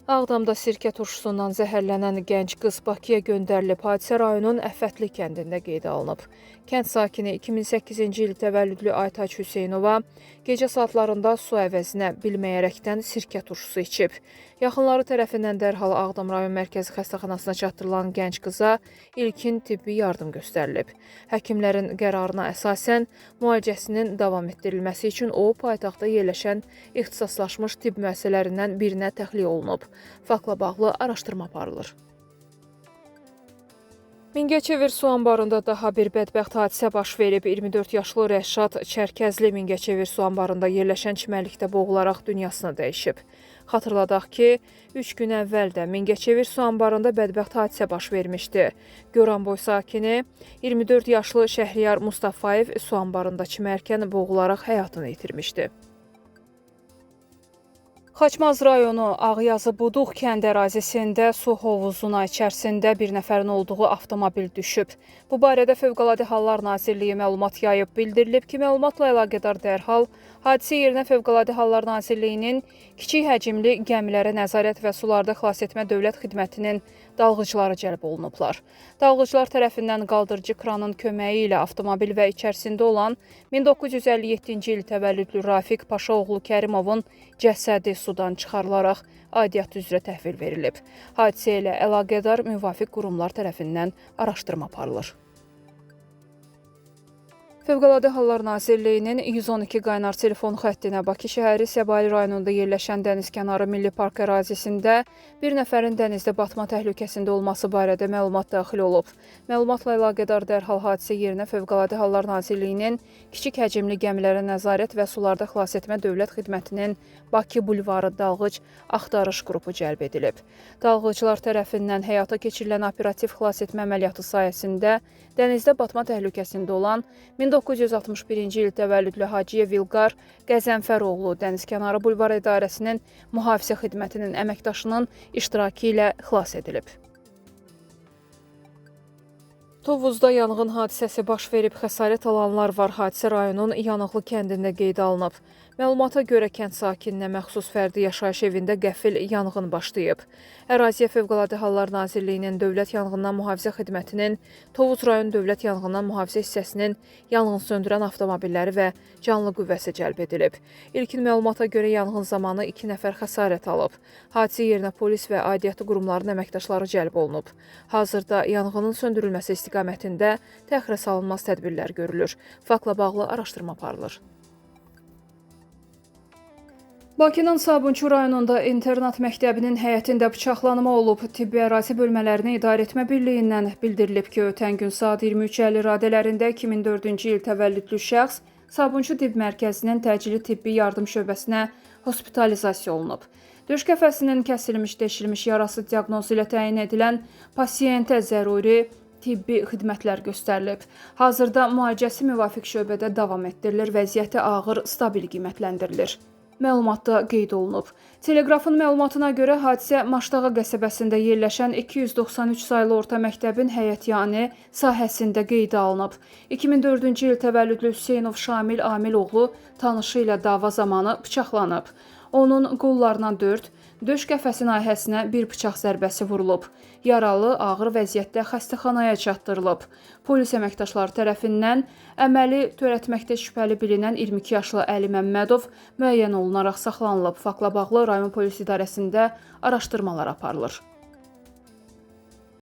Ağdamda sirkə turşusundan zəhərlənən gənc qız Bakıya göndərilib. Hadisə rayonun Əfətli kəndində qeydə alınıb. Kənd sakini 2008-ci il təvəllüdlü Aytac Hüseynova gecə saatlarında su əvəzinə bilməyərəkdən sirkə turşusu içib. Yaxınları tərəfindən dərhal Ağdam rayon mərkəzi xəstəxanasına çatdırılan gənc qıza ilkin tibbi yardım göstərilib. Həkimlərin qərarına əsasən müalicəsinin davam etdirilməsi üçün o, paytaxtda yerləşən ixtisaslaşmış tibb müəssisələrindən birinə təxliyə olunub. Faktla bağlı araşdırma aparılır. Mingəçevir su anbarında daha bir bədbəxt hadisə baş verib. 24 yaşlı Rəşad Çərkəzli Mingəçevir su anbarında yerləşən çimərlikdə boğularaq dünyasını dəyişib. Xatırladaq ki, 3 gün əvvəl də Mingəçevir su anbarında bədbəxt hadisə baş vermişdi. Goranboy sakini 24 yaşlı Şəhriyar Mustafayev su anbarında çimərkən boğularaq həyatını itirmişdi. Xaçmaz rayonu Ağyazı Buduq kənd ərazisində su hovuzuna içərisində bir nəfərin olduğu avtomobil düşüb. Bu barədə Fövqəladə Hallar Nazirliyi məlumat yayıb. Bildirilib ki, məlumatla əlaqədar dərhal hadisə yerinə Fövqəladə Hallar Nazirliyinin kiçik həcmli gəmilərə nəzarət və sularda xilasetmə dövlət xidmətinin dalğıcları cəlb olunublar. Dalğıclar tərəfindən qaldırıcı kranın köməyi ilə avtomobil və içərisində olan 1957-ci il təvəllüdlü Rafiq Paşaoğlu Kərimovun cəsədi sudan çıxarılaraq aidiyyatı üzrə təhvil verilib. Hadisə ilə əlaqədar müvafiq qurumlar tərəfindən araşdırma aparılır. Fövqəladə Hallar Nazirliyinin 112 qaynar telefon xəttinə Bakı şəhəri Səbail rayonunda yerləşən dənizkənarı Milli Park ərazisində bir nəfərin dənizdə batma təhlükəsində olması barədə məlumat daxil olub. Məlumatla əlaqədar dərhal hadisə yerinə Fövqəladə Hallar Nazirliyinin kiçik həcmli gəmilərə nəzarət və sularda xilasetmə dövlət xidmətinin Bakı bulvarı dalğıc axtarış qrupu cəlb edilib. Dalğıclar tərəfindən həyata keçirilən operativ xilasetmə əməliyyatı sayəsində dənizdə batma təhlükəsində olan 1961-ci il təvəllüdlü Hacıyev Vilqar Qəzənfəroğlu Dənizkənarı Bulvar İdarəsinin mühafizə xidmətinin əməkdaşının iştirakı ilə xilas edilib. Tovuzda yanğın hadisəsi baş verib, xəsarət alanlar var. Hadisə rayonun Yanıqlı kəndində qeydə alınıb. Məlumata görə kənd sakininə məxsus fərdi yaşayış evində qəfil yanğın başlayıb. Əraziyə Fövqəladə Hallar Nazirliyinin Dövlət Yanğından Mühafizə Xidmətinin Tovuz rayon Dövlət Yanğından Mühafizə hissəsinin yanğın söndürən avtomobilləri və canlı qüvvəsi cəlb edilib. İlkin məlumata görə yanğın zamanı 2 nəfər xəsarət alıb. Hadisə yerinə polis və aidiyyatı qurumların əməkdaşları cəlb olunub. Hazırda yanğının söndürülməsi istiqamətində təxirə salınmaz tədbirlər görülür. Faktla bağlı araşdırma aparılır. Bakının Sabunçu rayonunda internat məktəbinin həyətində bıçaqlanma olub. Tibbi ərazi bölmələrini idarə etmə birliyindən bildirilib ki, ötən gün saat 23:50 radələrində 2004-cü il təvəllüdlü şəxs Sabunçu Tibb Mərkəzinin təcili tibbi yardım şöbəsinə hospitalizasiya olunub. Döş qəfəsinin kəsilmiş, deşilmiş yarası diaqnozu ilə təyin edilən pasiyentə zəruri tibbi xidmətlər göstərilib. Hazırda müalicəsi müvafiq şöbədə davam etdirilir, vəziyyəti ağır, stabil qiymətləndirilir. Məlumatda qeyd olunub. Teleqrafın məlumatına görə hadisə Maşdağa qəsəbəsində yerləşən 293 saylı orta məktəbin həyətyanı sahəsində qeydə alınıb. 2004-cü il təvəllüdlü Hüseynov Şamil Amiloğlu tanışı ilə dava zamanı bıçaqlanıb. Onun qollarına 4, döş qəfəsi nahiyəsinə bir bıçaq zərbəsi vurulub. Yaralı ağır vəziyyətdə xəstəxanaya çatdırılıb. Polis əməkdaşları tərəfindən əməli törətməkdə şübhəli bilinən 22 yaşlı Əli Məmmədov müəyyən olunaraq saxlanılıb. Faktla bağlı rayon polis idarəsində araşdırmalar aparılır.